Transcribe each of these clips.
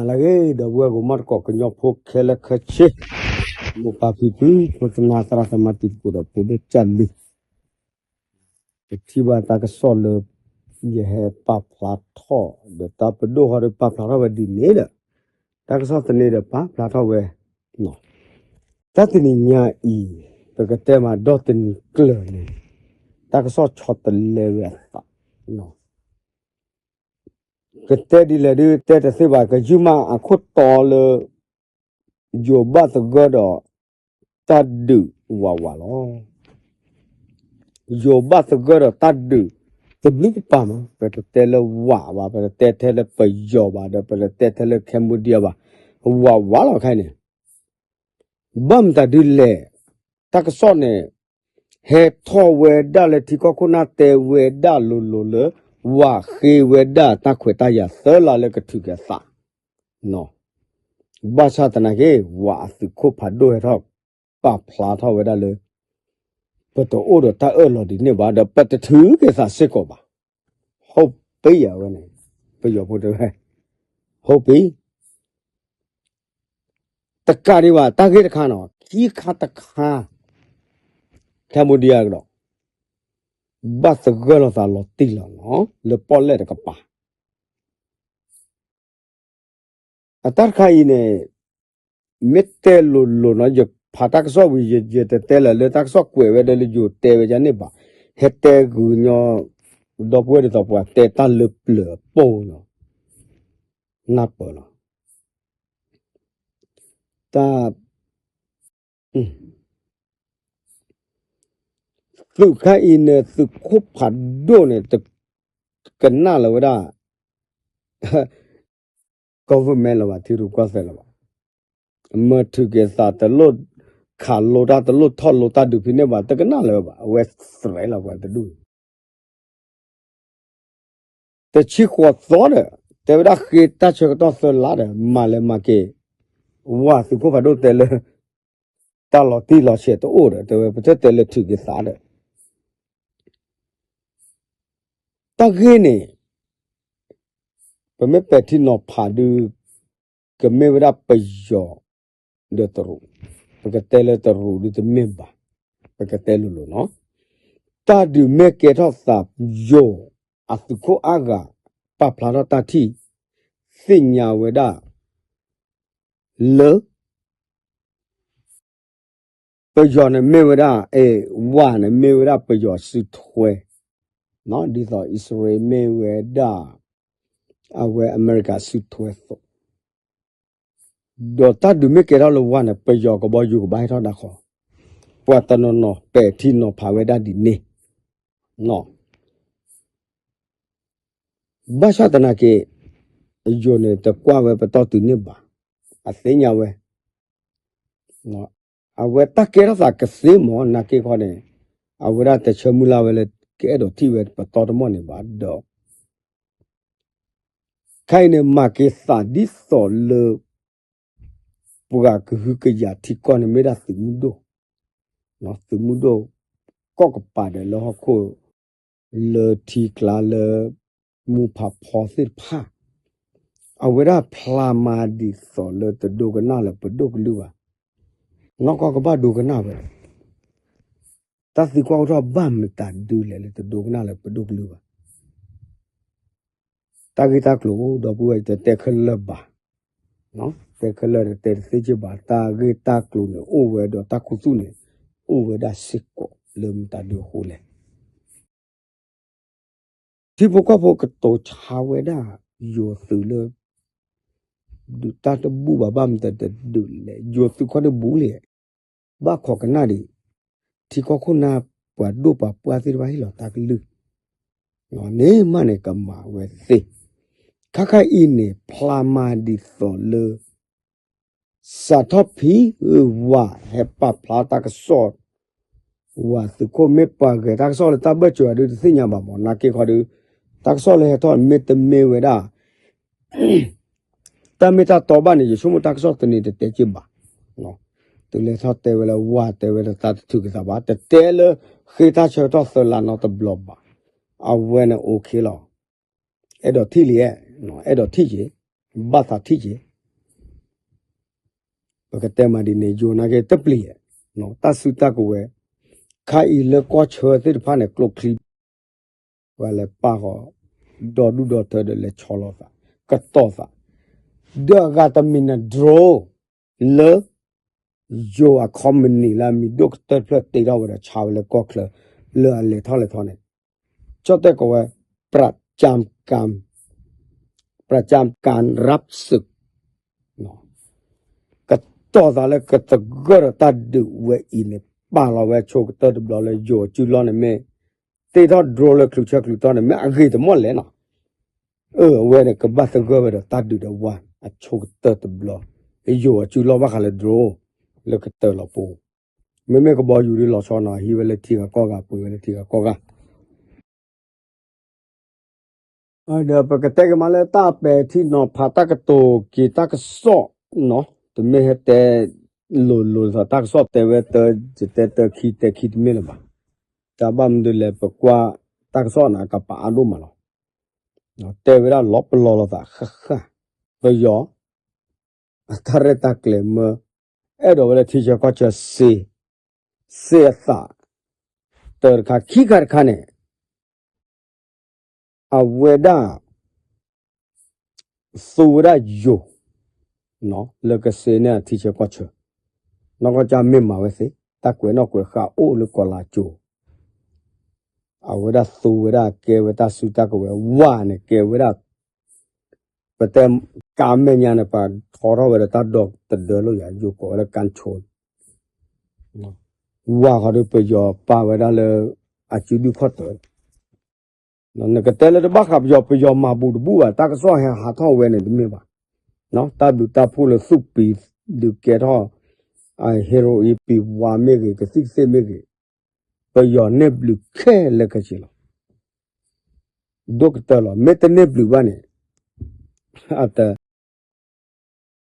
လၢအဂ့ၤ ဒီပုၢ်ဝဲၢ်ကိးမးတကိး ကညီဖိခဲလၢာ်ခဲဆ့, မိၢ်ပၢ်ဖံဖု ဖိသနၢ်သရၣ်သမါ တံၤသကိးဒီးဖိဒိၣ်ကၢ်လံၤ, ပထံၣ်ဘၣ်တၢ်ကစီၣ်လၢ ယဟဲပာ်ဖျါထီၣ် ဒီးတၢ်ပဒိၣ်ဃီဒီး ပာ်ဖျါထီၣ်ဝဲဒ်န့ၣ်ဒီး တၢ်ကစီၣ်သန့ဒီးပာ်ဖျါထီၣ်ဝဲ တၢ်တနံၤညါအံၤ ပကတဲမးဒီတနံၤကျၢၤန့ၣ် တၢ်ကစီၣ်ဆီတလဲဝဲအသး, ကတဲဒ်လဲၣ်ဒုးတဲတသ့ဘၣ် ကယုၢ်မးအခိၣ်တီလၢ ယိၤဘၣ်သဂၢၢ်ဒီး တၢ်ဒုးဝးဝးလီၤ. ယိၤဘၣ်သဂၢၢ်ဒီးတၢ်ဒုး တဘျုးကပၤမး ပတတဲလၢဝးဘၣ် ပတတဲထဲလၢပယီၤဘၣ် ဒီးပတတဲထဲလၢ Cambodia ဘၣ်, ဝးဝးလီၤခဲအံၤန့ၣ် ဘၣ်မတၤဒုးလဲၣ်, တၢ်ကစီၣ်န့ၣ် ဟဲထီၣ်ဝဲဒၣ်လၢထံကီၢ်ခိၣ်နၢ်တဲဝဲဒၣ်လိၤလိၤလၢ ဝးဃ့ဝဲဒၣ်တၢ်ခွဲးတၢ်ယာ်သၢလါလၢကထုးက့ၤအသး, ဘၣ်ဆၣ်သနာ်က့ ဝးအသုးခိၣ်ဖးဒိၣ်ဟဲထီၣ် ပာ်ဖျါထီၣ်ဝဲဒၣ်လၢ ပတအိၣ်ဒီးတၢ်အၢၣ်လီၤဒ်န့ၣ်ဘၣ် ဒီးပတထုးက့ၤသးစ့ၢ်ကီးဘၣ်. ဟုတ်ပြီ အဝဲန့ၣ် ပယီၤဖိတဲဝဲ ဟုတ်ပြီ တကးဒံးဘၣ် တၢ်ဂ့ၢ်တခါနီၤ ခံခါတခါ Cambodia ကဒီး ဘၣ်သဂၢၢ်လိာ်သးလီၤတံၢ်လီၤနီၤ လၢပီၣ်လဲၣ်တကပၤ အတၢ်တခါအံၤန့ၣ် မ့ၢ်တဲလိၤလိၤနီၤ ယဖးတၢ်ကစီၣ်ဝံၤ ယတတဲလၢၤလၢတၢ်ကစီၣ်ကွဲးဝဲဒၣ်လၢယိၤတဲဝဲဒၣ်န့ၣ်ဘၣ်, ဟဲတဲဂုာ်ညီ ဒီပုၢ်ဝဲၢ်ဒ်သိးပှၤတဲတၢ်လၢပျၢၤအပိၢ်နီၤ, နၢ်ပၢၢ်လီၤ. တၢ် သုးခါအံၤန့ၣ် သုးခိၣ်ဖးဒိၣ်န့ၣ် တကနၣ်လၢၤဝဲဒၣ် government လၢၤဘၣ် ထံရူၢ်ကီၢ်သဲးလၢၤဘၣ်, မၤထုးက့ၤသးတလိၣ်ခးလိတၢ် တလိၣ်ထီၣ်လိတၢ်ဒုးဖဲန့ၣ်ဘၣ် တကနၣ်လၢၤဘၣ် အဝဲသရဲးလီၤပှၤတဒူၣ် တဆံဃိးသီဒီး တဲဝဲဒၣ်ဃ့တၢ်ဆၢကတီၢ်သၢလါဒီး မၤလဲၤမၤက့ၤ ဝၤသုးခိၣ်ဖးဒိၣ်တဲလၢ တၢ်လီၤတံၢ်လီၤဆဲးတအိၣ်ဒီး တဲဝဲ ပတဲတဲလၢထုးက့ၤသးဒီး တၢ်ဂ့ၢ်န့ၣ် ပမ့ၢ်ပဲာ်ထံနီၤဖးဒုး ကမ့ၢ်ဝဲဒၣ်ပယီၤ ဒီးတရူး, ပကတဲလၢတရူးဒုးတမ့ၢ်ဘၣ်, ပကတဲလိၤလိၤနီၤ, တၢ်ဒုးမ့ၢ်ကဲထီၣ်သး ယိၤအသုးခိၣ်အါဂၤ ပာ်ဖျါထီၣ်တၢ်ထံၣ် သ့ၣ်ညါဝဲဒၣ် လၢ ပယီၤန့ၣ်မ့ၢ်ဝဲဒၣ် အဲ ဝၤန့ၣ်မ့ၢ်ဝဲဒၣ်ပယီၤစုထွဲ, ဒ်သိးအံၣ်စရ့လးမ့ၢ်ဝဲဒၣ် အဝဲအမဲရကၤစုထွဲအသိး, ဒီးတၢ်ဒုးမ့ၢ်ကဲထီၣ်လၢဝၤန့ၣ် ပယီၤကဘီယူၤကဘၣ်ဟဲထီၣ်ဒၣ်ဃီ, ပှၤတနီၤနီၤပဲာ်ထံနီၤဖးဝဲဒၣ်ဒ်န့ၣ် ဘၣ်ဆၣ်သနာ်က့ ယိၤန့ၣ်တကွၢ်ဝဲပတီၢ်တုၤန့ၣ်ဘၣ်, အသ့ၣ်ညါဝဲ အဝဲတၢ်ကဲထီၣ်သးကသ့မ့ၢ်နာ်က့ခီန့ၣ်, အဝဲဒၣ်တဆၢမုၢ်လၢ်ဝဲလၢ ကအဲၣ်ဒိးထံၣ်ဝဲပတီၢ်တမီၢ်န့ၣ်ဘၣ်ဒီး ခဲအံၤန့ၣ် မၤက့ၤသးဒ်သိးလၢ ပှၤကဟုကယာ်ထံကီၢ်န့ၣ်မ့ၢ်ဒၣ်သုးမုၢ်ဒိၣ်, သုးမုၢ်ဒိၣ် ကီၢ်ကပၤဒီးလၢဟီၣ်ခိၣ် လၢထံကျါလၢ မူဖးဖီသ့ၣ်တဖၣ်, အဝဲဒၣ်ဖျါမၤဒ်သိးလၢတဒိကနၣ်လၢပဒိၣ်ကလုၢ်ဘၣ်, နီၢ်ကီၢ်ကဘၣ်ဒိကနၣ်ဝဲ, တၢ်သံကွၢ်အိၣ်ထီၣ်ဘၣ်မတၤဒုးလဲၣ်လၢတဒိကနၣ်လၢပဒိၣ်ကလုၢ်ဘၣ် တၢ်ဂ့ၢ်တၢ်ကျိၤအိၣ်ဒီပုၢ်ဝဲၢ် ယတတဲခဲလၢာ်ဘၣ်, တဲခဲလၢာ်ဒီးတဲတသ့က့ဘၣ်, တၢ်ဂ့ၢ်တၢ်ကျိၤန့ၣ်အိၣ်ဝဲဒီးတၢ်ခူသူၣ်န့ၣ် အိၣ်ဝဲဒၣ်စ့ၢ်ကီးလၢမတၤဒုးအဃိလဲၣ်. ထံဖိကီၢ်ဖိကတိၤဆါဝဲဒၣ် ယိၤသုးလၢ ဒုးတၢ်တဘူၣ်ဘၣ် ဘၣ်မတၤတဒုးလဲၣ်, ယိၤသုးခီန့ၣ်ဘူးလံ, ဘၣ်ခိးကနၣ်ဒံး, ထံကီၢ်ခိၣ်နၢ်ပှၤဒိၣ်ပှၤပှၢ်သ့ၣ်တဖၣ်ဟ့ၣ်လီၤတၢ်ကလုၢ်, န့ၣ်မးန့ၣ်ကမၤဝဲသ့, ခါခါအံၤန့ၣ် ဖျါမၤဒ်သိးလၢ စးထီၣ်ဖဲ ဝၤဟဲပာ်ဖျါတၢ်ကစီၣ်, ဝၤသုးခိၣ်မ့ၢ်ပှၤဂဲၤတၢ်ကစီၣ်လၢတၢ်ဘၢၣ်စၢၤဒုးတသ့ၣ်ညါဘၣ်မး နာ်က့ခီဒုး, တၢ်ကစီၣ်လၢဟဲထီၣ်မ့တမ့ၢ်ဝဲဒၣ် တၢ်မ့ၢ်တၢ်တီဘၣ်န့ၣ် ယဆိကမိၣ်တၢ်ကစီၣ်သန့တတဲက့ဘၣ်, တုၤလဲၤထီၣ်တဲဝဲလၢဝၤတဲဝဲလၢတၢ်တထုးက့ၤသးဘၣ် တတဲလၢဃ့တၢ်ဆၢကတီၢ်သၢလါနီတဘျီဘၣ်, အဝဲန့ၣ် okay လီၤ, အဲၣ်ဒိးထံၣ်လံ, အဲၣ်ဒိးထံၣ်က့ၤ, ဘၣ်သးထံၣ်က့ၤ ပကတဲမးဒ်န့ၣ် ယိၤနာ်က့တပျံၤ, တၢ်စုတၢ်ကဝဲၤ, ခါအံၤလၢကီၢ်ဆၢသ့ၣ်တဖၣ်န့ၣ် ကျိချံ ပှၤလဲၤပာ်ဃီၤ ဒီဒူၣ်ဒီထၢဒီးလဲၤဆီလီၤသး, ကတီၤသး, ဒီးအဂၤတမံၤန့ၣ် drone လၢ ယိၤအ company လၢအမံၤဒိၣ်ကတၢၢ်တဖျၢၣ် တ့ထီၣ်ဝဲဒီးဆါဝဲလၢကီၢ်ချၢ လၢအလဲၤထီၣ်လဲၤထီန့ၣ်, ကၠီၣ်တဲၣ်ကဝဲၤ ပြၣ်ကၠၣ်ကၣ် ပြၣ်ကၠၣ်ကၣ်ရပ်စု ကတီၤသးလၢကသဂၢၢ်ဒီးတၢ်ဒုးဝဲအံၤန့ၣ် ပာ်လီၤဝဲအဆိကတၢၢ်တဘျီလၢယိၤအစုလီၢ်န့ၣ်မ့ၢ် တ့ထီၣ် drone လၢချုးဆၢချုးတီန့ၣ် မ့ၢ်အဂ့ၤတမီၢ်လဲၣ်နီၤ. အဝဲန့ၣ်ကဘၣ်သဂၢၢ်ဝဲဒီးတၢ်ဒုးဒီးဝါအဆိကတၢၢ်တဘျီ, ယိၤအစုလီၢ်ဘၣ်ဃးလၢ drone လၢကတၢၢ်လီၤပူၤ, မ့မ့ၢ်ကဘီယူၤဒ်လီၤဆီနီၤ ဟံးဝဲလၢထံဂၤကီၢ်ဂၤ ပှ့ၤဝဲလၢထံဂၤကီၢ်ဂၤ ဒီးပကတဲက့ၤမးလၢတၢ်ပဲာ်ထံနီၤဖးတၢ်ကတိၤက့ၤတၢ်ကစီၣ်နီၤ, တမ့ၢ်ဟဲတဲလိၤလိၤသး တၢ်ကစီၣ်တဲဝဲတၢ ယတဲတၢခံ တဲခံတမ့ၢ်လၢၤဘၣ်. တၢ်ဘၣ်မနုၤလဲၣ် ပကွၢ်တၢ်ကစီၣ်န့ၣ် အကပၤအါဒိၣ်မးလီၤ. တဲဝဲဒၣ်လီၤပလီၢ်လိာ်သးဃၣ်ဃၣ်, ပယီၤ အတၢ်ရဲၣ်တၢ်ကျဲၤမၢ အဲၣ်ဒိးဝဲလၢထံဆၢကီၢ်ဆၢစ့ စ့အသး တၢ်တခါ ခံခါတခါန့ၣ် အဝဲဒၣ် သူဝဲဒၣ်ယိၤ လၢကစ့န့ၢ်အထံဆၢကီၢ်ဆၢ, နီၢ်ကီၢ်ကၢ်မ့ၢ်မၤဝဲသ့ တၢ်ကွဲးနီၣ်ကွဲးဃာ်အိၣ်လၢကီၤလၤကၠိၤ အဝဲဒၣ်သူဝဲဒၣ်ကဲဝဲတၢ်စုတၢ်ကဝဲၤ ဝၣ်န့ၣ်ကဲဝဲဒၣ် ပတဲကါမဲာ်ညါန့ၣ် ပှၤထီထီၣ်ဝဲဒီးတၢ်ဒီးတဒၢလိာ်ယၤ ယိၤကိးဝဲလၢ ကၣ်ဆိၣ် ဝၣ်ဃီဒီး ပယီၤပာ်ဝဲဒၣ်လၢ အစုဒုၣ်ခီၣ်တၢၢ် နကတဲလၢတဘၣ်ဃးပယီၤ ပယီၤမၤဘူးတဘူးဘၣ် တၢ်ကစီၣ်ဟဲဟးထီၣ်ဝဲန့ၣ်တမ့ၢ်ဘၣ်. တၢ်ဘျုးတၢ်ဖှိၣ်လၢသူၣ်ပံၤ ဒုးကဲထီၣ် အဟ့ရိအံၤ ပံၤဝါမ့ၢ်ဂ့ၤ ကသံၣ်ကသ့ၣ်မ့ၢ်ဂ့ၤ ပယီၤန့ၢ်ဘျုးခဲလၢာ်ခဲဆ့လီၤ. ဒိၣ်ကတၢၢ်လီၤ မ့ၢ်တန့ၢ်ဘျုးဘၣ်န့ၣ် အတ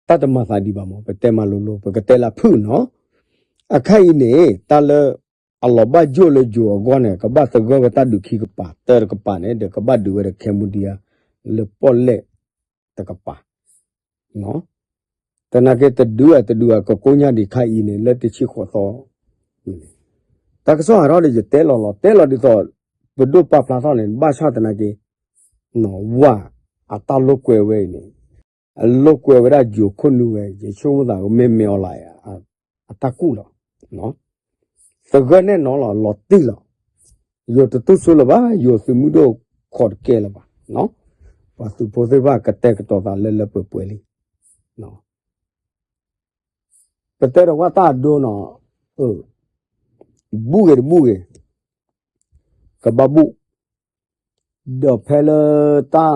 တၢ်တမၤသးဒံးဘၣ်မး ပတဲမၤလိၤလိၤ ပကတဲလၢဖုၣ်နီၤ. အခါအံၤန့ၣ် တၢ်လၢ အလီၤဘၣ်ယိၣ်လၢယိၤအဂီၢ်န့ၣ် ကဘၣ်သဂၢၢ်ဝဲတၢ်ဒုးခံကပၤ တၢ်တကပၤန့ၣ်ဒီး ကဘၣ်ဒုးဝဲဒီး Cambodia လၢပီၣ်လဲၣ်တကပၤ သနာ်က့တဒုးအတဒုးအကကိးညါဒံးခါအံၤန့ၣ် လၢတဆံဃိးသီ တၢ်ကစီၣ်ဟးထီၣ်ဒီး ယတဲလီၤလီၤ တဲလီၤဒ်သိး ပဒိၣ်ပာ်ဖျါထီၣ်န့ၣ် ဘၣ်ဆၣ်သနာ်က့ ဝၣ်အတၢ်လိာ်ကွဲဝဲအံၤန့ၣ် အလိာ်ကွဲဝဲဒၣ်ယိၤခိၣ်နူာ်ဝဲ ယဆိကမိၣ်သးကမ့ၢ်မ့ၢ်အီၤလၢ အတၢ်ကူၣ်လီၤ. သဂၢၢ်နဲၣ်နီၤလီၤ လီၤတံၢ်လီၤ. ယိၤတတူၢ်ဆိလၢၤဘၣ် ယိၤသုးမုၢ်ဒိၣ်ခိးတကဲလၢၤဘၣ်. ပှၤသုးဖိသ့ၣ်တဖၣ်ကတဲာ်ကတီၤသးလၢလၢပှဲၤပှဲၤလံ ပတဲဒီးဝဲတၢ်အဒိနီၤ ဘူၣ်ဂ့ၤတဘူၣ်ဂ့ၤ ကဘၣ်ဘူၣ် ဒီးဖဲလၢတၢ်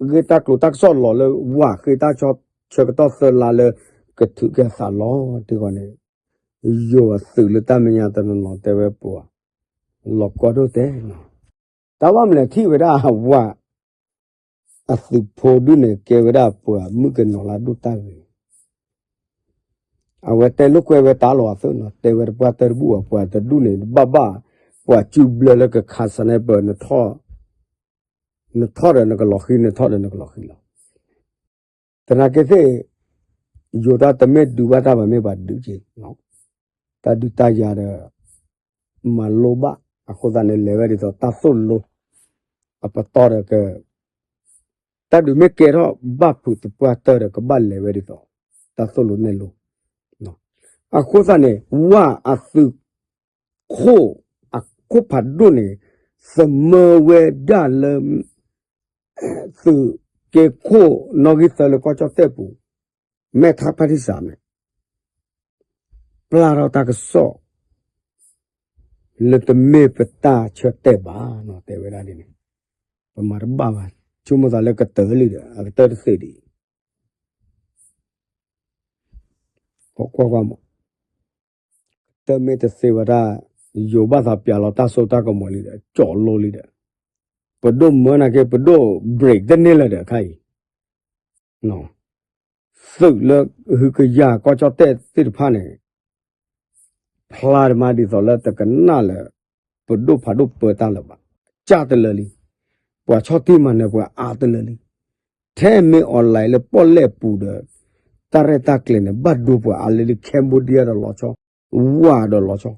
ဂ့ၢ်တၢ်ကျိၤတၢ်ကစီၣ်လီၤလၢဝၣ်ဃ့တၢ်ဆၢကတီၢ်သၢလါလၢ ကထုးက့ၤအသးလီၤတ့ၢ်ဃီန့ၣ် ယိၤအသုးလၢတၢ်မဲာ်ညါတနီၤနီၤတဲဝဲပှၤ လီၤကီဒိၣ်တဲာ်နီၤ တၢ်ဘၣ်မနုၤလဲၣ်ထံၣ်ဝဲဒၣ်ဝၣ် အသုးဖိဒုၣ်န့ၣ် ကဲဝဲဒၣ်ပှၤမုၣ်ကနီၤလၢဒိၣ်တၢ်ဂ့ၤ အဝဲတဲလိာ်ကွဲဝဲတၢ်လီၤအသးနီၤ တဲဝဲတပှၢ်တၢၢ်တဘူၣ်အပှၤတဒူၣ်န့ၣ် ဘၣ်ဘၣ် ပှၤစုဘျၢလၢကခး sniper နထီၣ်ဒီးနကလီၤဃံၤ နထီၣ်ဒီးနကလီၤဃံၤလီၤ. သနာ်က့သ့ၣ် ယိၤတၢ်တမ့ၢ်ဒုးဘၣ်တၢ်ဘၣ်မ့ၢ်ပှၤဒုးက့ၤ တၢ်ဒုးတၢ်ယၤဒီး မၤလိဘၣ် အဃိသတးန့ၣ် လဲၤဝဲဒ်သိးတၢ်သိၣ်လိ အပတီၢ်ဒီးက တၢ်ဒုးမ့ၢ်ကဲထီၣ်ဘၣ်ဖုးသပှၢ်တၢၢ်ဒီးကဘၣ်လဲၤဝဲဒ်သိး တၢ်သိၣ်လိနဲၣ်လိ အဃိသတးန့ၣ် ဝၣ်အသုးခိၣ် အခိၣ်ဖးဒိၣ်န့ၣ် သမၢဝဲဒၣ်လၢ သုးက့ခိၣ်နီၣ်ဂံၢ်သၢလၢကီၢ်ကၠီၣ်တဲၣ်ပူၤ မဲၣ်ထါဖၣ်ထံစးမဲာ် ပျၢ်ထီၣ်တၢ်ကစီၣ် လၢတမ့ၢ်ပတၢ်ဆၢတဲာ်ဘၣ်နီၤ တဲဝဲဒၣ်ဒ်န့ၣ် ပမၤတဘၣ်ဘၣ် ဆိကမိၣ်သးလၢကတၢၢ်လံဒီး အကတၢၢ်တသ့ဒံး ကွၢ်ကွၢ်မး ကတၢၢ်မ့ၢ်တသ့ဝဲဒၣ် ယိၤဘၣ်သးပျးလီၤတၢ်စိတၢ်ကမီၤလံဒီး ကၠီၣ်လိလံဒီး ပဒိၣ်မၢနာ်က့ ပဒိၣ် break တန့ၢ်လၢၤဒီးအခါအံၤ သုးလၢဟုကယာ်ကီၢ်ကၠီၣ်တဲၣ်သ့ၣ်တဖၣ်န့ၣ် ဖျါတမးဒ်သိးလၢတကနၣ်လၢ ပဒိၣ်ဖးဒိၣ်ပၢတၢ်လၢၤဘၣ်. ကၢ်တလၢလံ. ပှၤဆီၣ်တံၢ်မၤနၢၤပှၤအါတလၢလံ. ထဲမ့ၢ် online လၢပီၣ်လဲၣ်ပူၤဒီး တၢ်ရဲၣ်တၢ်ကျဲၤန့ၣ် ဘၣ်ဒိပှၤအါလၢလၢ Cambodia ဒီးလီၤဆီ, ဝါဒီးလီၤဆီ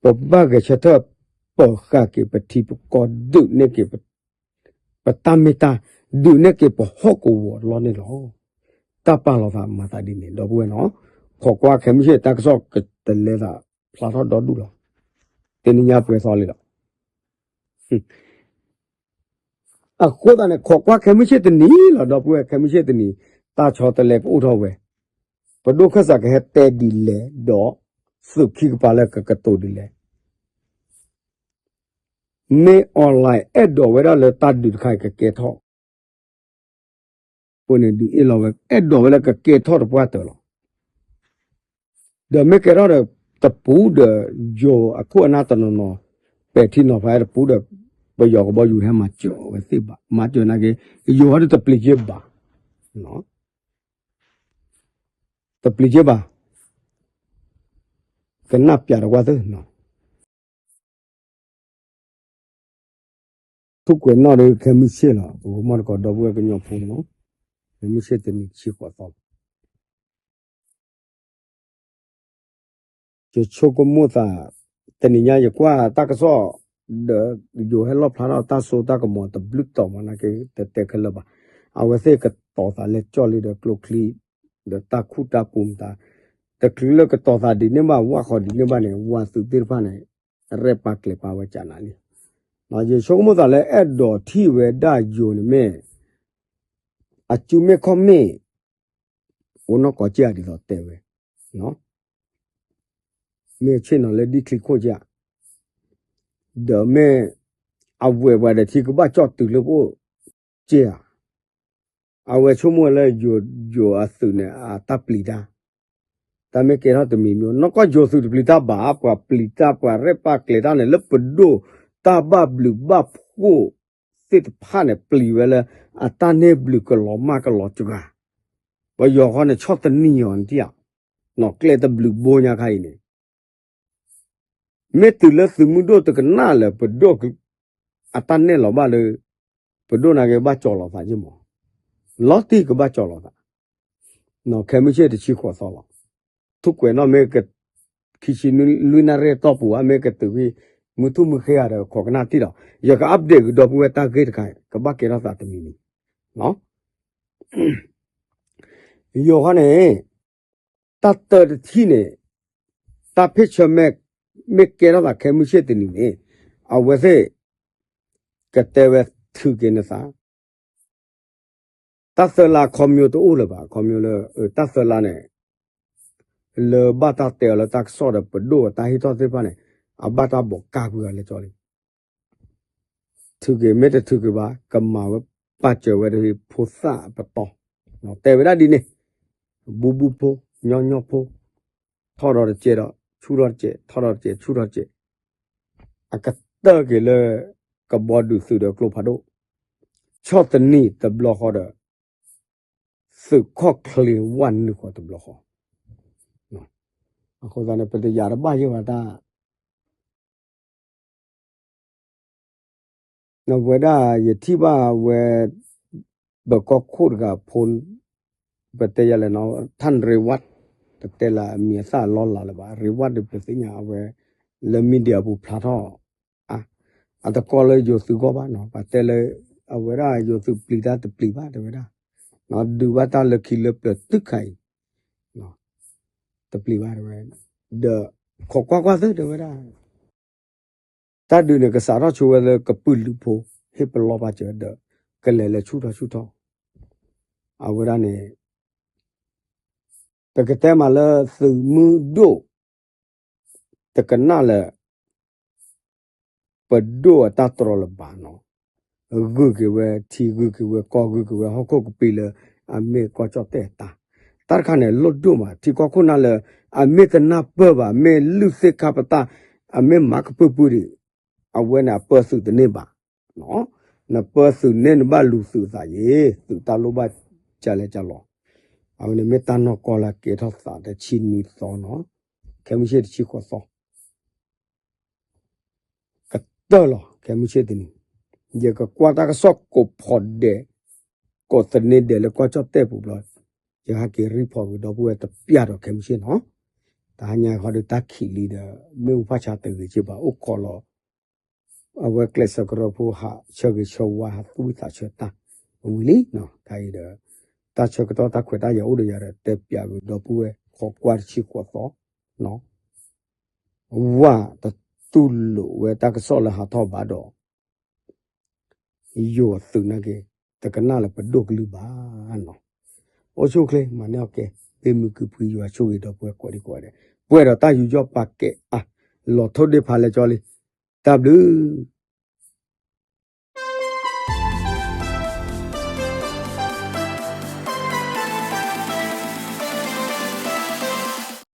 ပဘၣ်ဂဲၤဆၢထၢၣ်ပၢၤဃာ်က့ၤပထံပကီၢ် ဒုးနဲၣ်က့ၤပတၢ်မ့ၢ်တၢ်, ဒုးနဲၣ်က့ၤပဟီၣ်ကဝီၤလီၢ်န့ၣ်လီၤ. တၢ်ပာ်လီၤသးမၤသးဒ်န့ၣ် ဒီပုၢ်ဝဲၢ်နီၤ, ခိးကွၢ်ခဲမုၢ်ဆ့ၣ်တၢ်ကစီၣ်ကတလဲသးဖျါထီၣ်ဒီဒူၣ်လီၤ. တနံၤညါပှဲၤသီလံလီၤ. အဃိသတးန့ၣ် ခိးကွၢ်ခဲမုၢ်ဆ့ၣ်တနံၤလီၤ ဒီပုၢ်ဝဲၢ် ခဲမုၢ်ဆ့ၣ်တနံၤ တၢ်ဆီတလဲကအိၣ်ထီၣ်ဝဲ, ပဒိၣ်ခၢၣ်စးကဟဲတဲဒ်လဲၣ်ဒီး သုးခံကပၤလၢကကတိၤဒ်လဲၣ် မ့ၢ် online အဲၣ်ဒိးဝဲဒၣ်လၢတၢ်ဒုးတခါအံၤကကဲထီၣ်, အဃိန့ၣ်ဒုးအ့ၣ်လီၤဝဲ အဲၣ်ဒိးဝဲလၢကကဲထီၣ်တပှၢ်တၢၢ်လီၤ. ဒီးမ့ၢ်ကဲထီၣ်ဒီး တပူၤဒီး ယိၤအခိၣ်အနၢ်တနီၤနီၤ ပဲာ်ထံနီၤဖးတပူၤဒီး ပယီၤကဘီယူၤဟဲမၤစၢၤဝဲသ့ၣ်ဘၣ်, မၤစၢၤနာ်က့ ယိၤဟဲဒုးတပျံၤက့ဘၣ်, တပျံၤက့ဘၣ်, ကနၣ်ပျးတကွၢ်သ့ၣ်နီၤ ထူၣ်ကွဲးနီၣ်ဒီးခဲမုၢ်ဆ့ၣ်လီၤ. ပကမီၢ်တကိးဒီပုၢ်ဝဲၢ်ကညီဖိလီၤ. ခဲမုၢ်ဆ့ၣ်တနံၤဆံဃိးသီလီၤ. ယဆိကမိၣ်သး တနံၤညါယကွၢ်တၢ်ကစီၣ် ဒီးယိၤဟဲလီၣ်ဖျါထီၣ်တၢ်စိတၢ်ကမီၤတဘျုးတီၤမးနာ်က့ တတဲခဲလၢာ်ဘၣ်. အဝဲသ့ၣ်ကတီၤသးလဲၤကၠီၣ်လံဒီးကျိချံ ဒီးတၢ်ခူၣ်တၢ်ပူၤမတၤ တချုးလၢကတီၤသးဒ်န့ၣ်ဘၣ် ဝၣ်ဃီၤဒ်န့ၣ်ဘၣ်န့ၣ် ဝၤသုးသ့ၣ်တဖၣ်န့ၣ် ရဲၣ်ပာ်ကျဲၤပာ်ဝဲကနၤလံ. ယဆိကမိၣ်သးလၢအဲၣ်ဒိးထံၣ်ဝဲဒၣ်ယိၤန့ၣ်မ့ၢ် အစုမ့ၢ်ခီၣ်မ့ၢ် အိၣ်နီၢ်ကီၢ်ကၠၢ်ဒ်သိးတဲဝဲ, မ့ၢ်ဆ့ၣ်နီၤလၢဒ်ချံခိၣ်ကၠၢ်, ဒီးမ့ၢ်အဝဲၢ်ပှၤဒီးထံကဘၣ်ကၠီၣ်တုၤလၢပအိၣ်ကၠၢ်ဧါ, အဝဲဆိကမိၣ်ဝဲလၢယိၤအသုးန့ၣ် အတၢ်ပျံၤတၢ် တၢ်မ့ၢ်ကဲထီၣ်တမံၤမံၤ နီၢ်ကီၢ်ယိၤသုးတပျံၤတၢ်ဘၣ် ပှၤပျံၤတၢ်ပှၤရဲၣ်ပာ်ကျဲၤတၢ်န့ၣ် လၢပဒိၣ်တၢ်ဘၣ်ဘျုးဘၣ်ဖှိၣ်သ့ၣ်တဖၣ်န့ၣ် ပျံၤဝဲလၢ အတၢ်န့ၢ်ဘျုးကလီၤမၢ်ကလီၤစှၤ, ပယီၤဃီန့ၣ် ဆီၣ်သနံယီၤနထံၣ်ဧါ, ကျဲတဘျုးဘိညါခါအံၤန့ၣ် မ့ၢ်တုၤလၢသုးမုၢ်ဒိၣ်တကနၣ်လၢပဒိၣ် အတၢ်နဲၣ်လီၤဘၣ်လၢ ပဒိၣ်နာ်က့ဘၣ်ကၠီၤလီၤသးယ့ၢ်မး, လီၤတံၢ်ကဘၣ်ကၠီၤလီၤသး, ခဲမုၢ်ဆ့ၣ်တဆံဃိးသီလီၤ. ထူၣ်ကွဲးနီၣ်မ့ၢ် ခံဆံလွံၢ်နၣ်ရံၣ်တီၢ်ပူၤဧါ မ့ၢ်ကတုၤဖဲ မုၢ်ထူၣ်မုၢ်ဃ့ဧါဒီး ခိးကနၣ်ထံၣ်ဒီး ယက update ကဒီပုၢ်ဝဲၢ်တၢ်ဂ့ၢ်တခါ ကဘၣ်ကဲထီၣ်သးတမံၤမံၤ ယိၤဃီန့ၣ် တၢ်တၢတထံၣ်န့ၣ် တၢ်ဖ့ၣ်ဆၢမ့ၢ် မ့ၢ်ကဲထီၣ်သးခဲမုၢ်ဆ့ၣ်တနံၤန့ၣ် အဝဲသ့ၣ် ကတဲဝဲထုးက့ၤနသး တၢ်သၢလါခီမၠိတအိၣ်လၢၤဘၣ် ခီမၠိလၢ တၢ်သၢလါန့ၣ် လၢဘၣ်တၢ်တဲအီၤလၢတၢ်ကစီၣ်ဒီးပဒိၣ်အတၢ်ဟ့ၣ်ထီၣ်သ့ၣ်တဖၣ်န့ၣ် အဘၣ်တၢ်ဘိးကါကွံာ်အီၤလၢကၠီလံ ထုးက့ၤ မ့ၢ်တထုးက့ၤဘၣ် ကမၤဝဲပာ်စၢၤဝဲတဟ့ၣ်ဖိသၣ်အပတီၢ် တဲဝဲဒၣ်ဒ်န့ၣ် ဘူဘူဖိ ညီညီဖိ ထီၣ်ဒီးတကဲးဒီး ဆူၣ်ထီၣ်တကဲး ထီၣ်ဒီးတကဲး ဆူၣ်ထီၣ်တကဲး အကတၢၢ်က့ၤလၢ ကဘီဒုးသုးဒီးကျိဖးဒိၣ် ဆီၣ်သနံးတဘျီဃီဒီး သုးခီၣ်ချ့ဝဲနုာ်ဃီတဘျီဃီ အဃိသတးန့ၣ် ပတယာ်တဘၣ်ယဲၢ်ဝဲတၢ် အဝဲဒၣ်ယထံၣ်ဘၣ်ဝဲ ပကီၢ်ခိၣ်တဂၤဖိ ပတဲယၤလဲၣ်နီၤ ထၣ်ရ့ဝၣ် ပတဲလၢအမံၤအသၣ်အလီၢ်လၤလၢၤဘၣ် ရ့ဝၣ်ဒီးပသ့ၣ်ညါအဝဲ လၢ media ပူၤဖျါထီၣ် အတကီလၢယိၤသုးဂီၢ်ဘၣ်နီၤ ပတဲလၢ အဝဲဒၣ်ယိၤသုးပျံၤတၢ်တပျံၤဘၣ်တဲဝဲဒၣ် ဒုးဘၣ်တၢ်လၢခံလၢပျၢၤတုၤခါအံၤ တပျံၤဘၣ်တဲဝဲ ဒီး ခိးကွၢ်ကွၢ်သ့တဲဝဲဒၣ် တၢ်ဒုးန့ၣ် ကစးထီၣ်ဆိဝဲလၢကပုာ်လုးဖိ ဟ့ၣ်ပလီၢ်ပာ်စၢၤဒီး ကလဲၤလၢဆူၣ်ထီၣ်ဆူၣ်ထီၣ် အဝဲဒၣ်န့ၣ် ပကတဲမးလၢသုးမုၢ်ဒိၣ် တကနၣ်လၢ ပဒိၣ်အတၢ်တြီလၢၤဘၣ်နီၤ ဂုာ်က့ၤဝဲထံ ဂုာ်က့ၤဝဲကီၢ် ဂုာ်က့ၤဝဲဟီၣ်ခိၣ်ကပံာ်လၢ အမ့ၢ်ကီၢ်ကၠီၣ်တဲၣ်အတၢ် တၢ်တခါန့ၣ် လိၣ်ဒိၣ်မး ထံကီၢ်ခိၣ်နၢ်လၢ အမ့ၢ်တနၢ်ပၢၢ်ဘၣ် မ့ၢ်လုၢ်သ့ၣ်ခါပတာ် အမ့ၢ်မၤကပုာ်ပုာ်ဒံး အဝဲန့ၣ်အပၢသုးတန့ၢ်ဘၣ် နပၢသုးန့ၢ်နဘၣ်လူၤသုးသးယ့ၤ သုးတၢ်လိၣ်ဘၣ်ကလဲၤကလီၤ အဝဲန့ၣ်မ့ၢ်တၢ်နီၢ်ကီၢ်လၢကဲထီၣ်သးတဆံနွံသီနီၤ ခဲမုၢ်ဆ့ၣ်တဆံဃိးသီ ကတၢၢ်လီၤ ခဲမုၢ်ဆ့ၣ်တနံၤ ယကကွၢ်တၢ်ကစီၣ်ကိးဖီဒဲး အိၣ်သန့ဒဲးလၢကီၢ်ကၠီၣ်တဲၣ်ပူၤဘျီ, ယဟဲက့ၤ report က့ၤဒီပုၢ်ဝဲၢ်တပျၢ်ဒီးခဲမုၢ်ဆ့ၣ်နီၤ, တဟါညါဟီဒီးတၢ်ခံးလံဒီး မ့ၣ်အူဖးဆါတဂ့ၤက့ဘၣ် အိၣ်ခိးလီၤ အဝဲကျဲးစၢးကရၢဖိဟးဆၢဂ့ၤဆၢဝါ ဟးသူၣ်ဝံၣ်သးဆၢတၢ်ဝံၤလံနီၤ, တၢ်အံၤဒီး တၢ်ဆၢကတီၢ်တၢ်ခွဲးတၢ်ယာ်အိၣ်ဒီးယၤဒီး တဲပၠးက့ၤဒီပုၢ်ဝဲၢ်ဃီၤကွၢ်တဆံဃိးသီနီၤ, ဝၢ်တတူၢ်လိာ်ဝဲတၢ်ကစီၣ်လၢဟးထီၣ်ဘၣ်ဒီး ယိၤအသုးနာ်က့ တကနၣ်လၢပဒိၣ်ကလုၢ်ဘၣ်နီၤ, အိၣ်ဆူၣ်အိၣ်ချ့ မၤန့ၢ်အီၣ်ကဲ, ပ့ၢ်မုၢ်ကုဖှံယွၤဆိၣ်ဂ့ၤဒီပုၢ်ဝဲၢ်ကိးဒံကိးဂၤဒဲး, ပှဲၤဒီးတၢ်ယူးယီၣ်ပာ်ကဲအါ, လီၤထိၣ်ဒ့ၣ်ဖးလဲကၠီလံ, တၢ်ဘျုး